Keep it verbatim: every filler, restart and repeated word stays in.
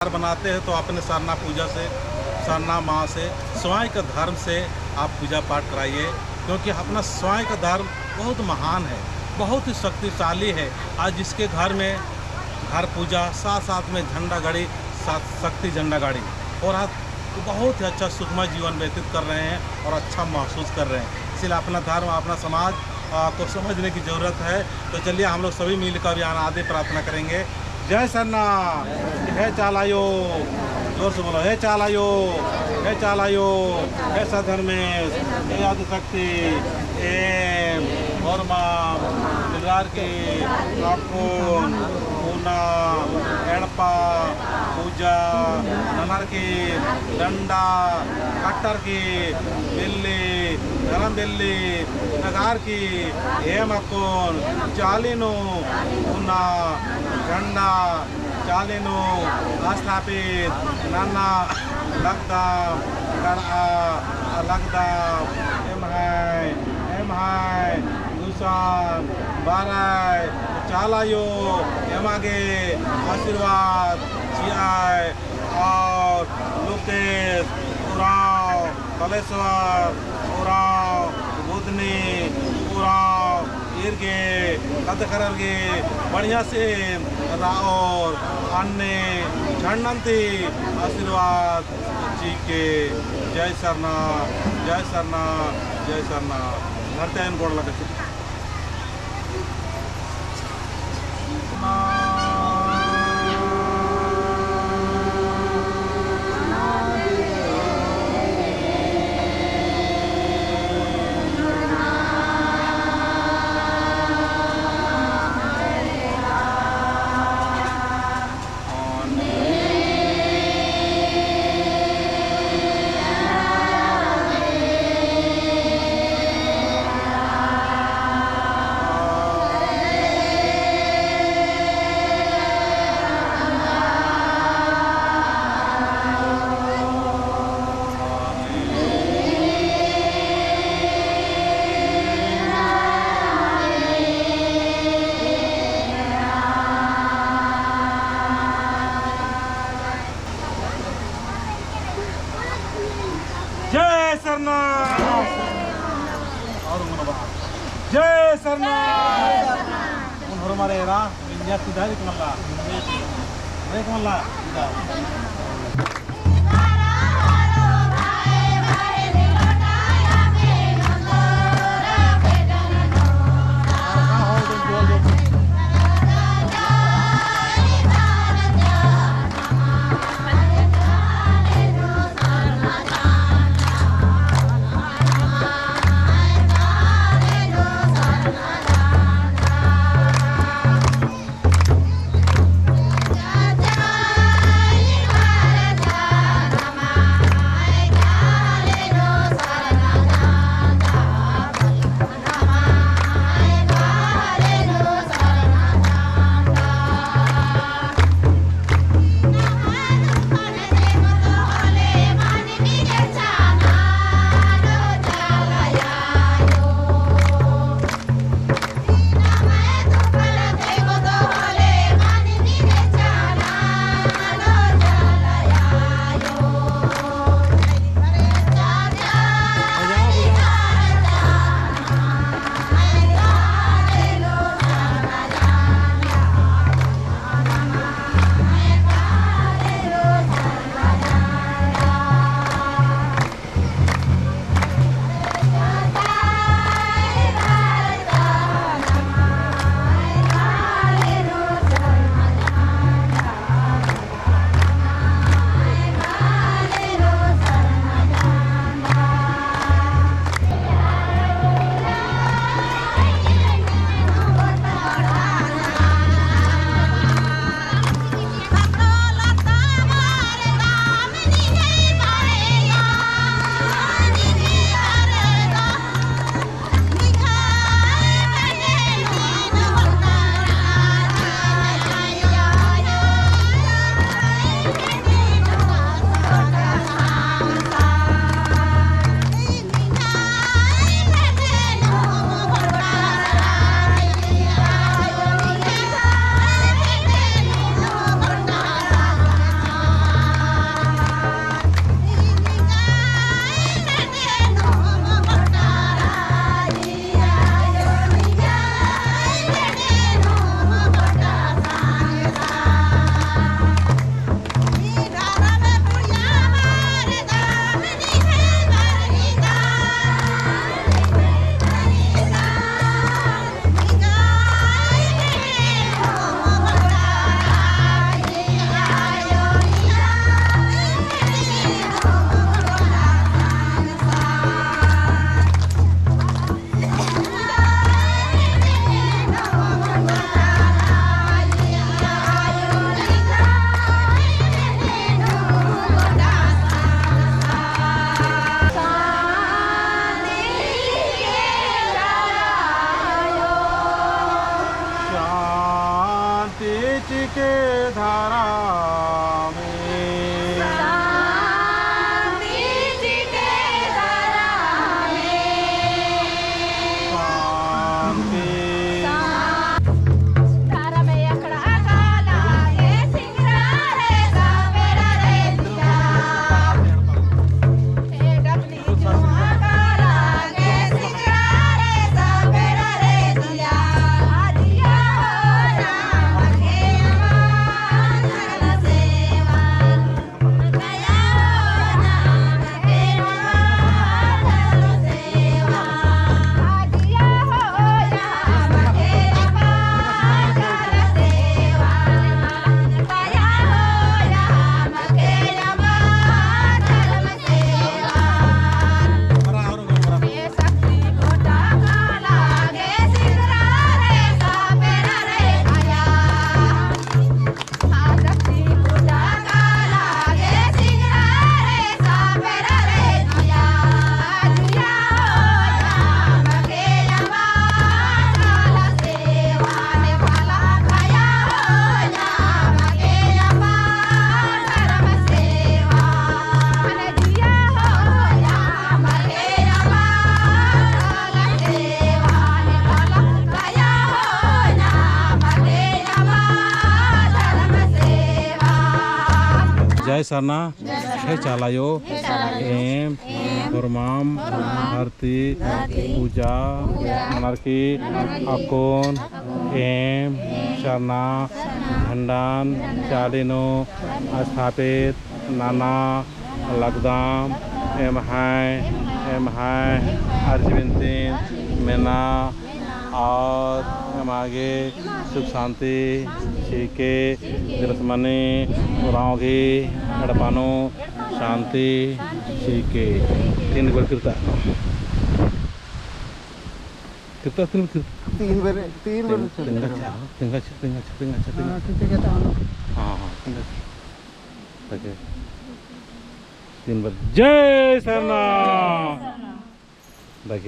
बनाते हैं तो अपने सरना पूजा से, सरना माँ से, स्वयं का धर्म से आप पूजा पाठ कराइए, क्योंकि अपना स्वयं का धर्म बहुत महान है, बहुत ही शक्तिशाली है। आज जिसके घर में घर पूजा, साथ साथ में झंडा गाड़ी, साथ शक्ति झंडा गाड़ी, और आज बहुत ही अच्छा सुखमय जीवन व्यतीत कर रहे हैं और अच्छा महसूस कर रहे हैं। इसलिए अपना धर्म, अपना समाज, आ, को समझने की जरूरत है। तो चलिए हम लोग सभी मिलकर अभी अनादि प्रार्थना करेंगे। जय सरना, हे चाला अयो, जोर से बोलो, हे चाला अयो, हे चाला अयो, हे सत धर्मेस, हे आदिशक्ति, एम होरमाम मिलरअर की अक्कुन पुना एड़पा पूजा ननर की डंडा कट्टर की बिल्ली, धरम बिल्ली नगार की एम अक्कुन चाली नू पुना झंडा चाली नू स्थापित नना लगदम, गड़आ लगदम। एम्है, एम्है गुसन बरय चाला अयो एमा गे आशीर्वाद चिअय। और लुकेस उराँव, कलेश्वर उराँव, बुधनी उराँव, ईर गे, कत्थखरर गे बढ़िया से रओर अन्ने झंडन ती आशीर्वाद चिके। जय सरना, जय सरना, जय सरना। धरती आयन गोड़ लगे। जय सरना। और उंगन बा। जय सरना। उन होरमार एरा, इंजा सीधा देख मल्ला। देख मल्ला, सीधा। जय सरना, हे चाला अयो, एम होरमाम धरती पूजा ननर की अक्कुन एम सरना झंडान चाली नू स्थापित नना लगदम। एम्है, एम्है अर्जी बिनतिन मेना और एमा गे सुख शांति चिके, दिलस मनी उराँव गही एड़पा नू शांति चिके। तीन बार किर्ता। किर्ता तीन बार किर्ता। तीन बार, तीन बार। तिंगा छा, तिंगा छा, तिंगा छा, तिंगा छा, तिंगा। हाँ, ठीक है, तो हम लोग। हाँ, हाँ, तिंगा छा। ओके। तीन बार जय सरना। देखिए,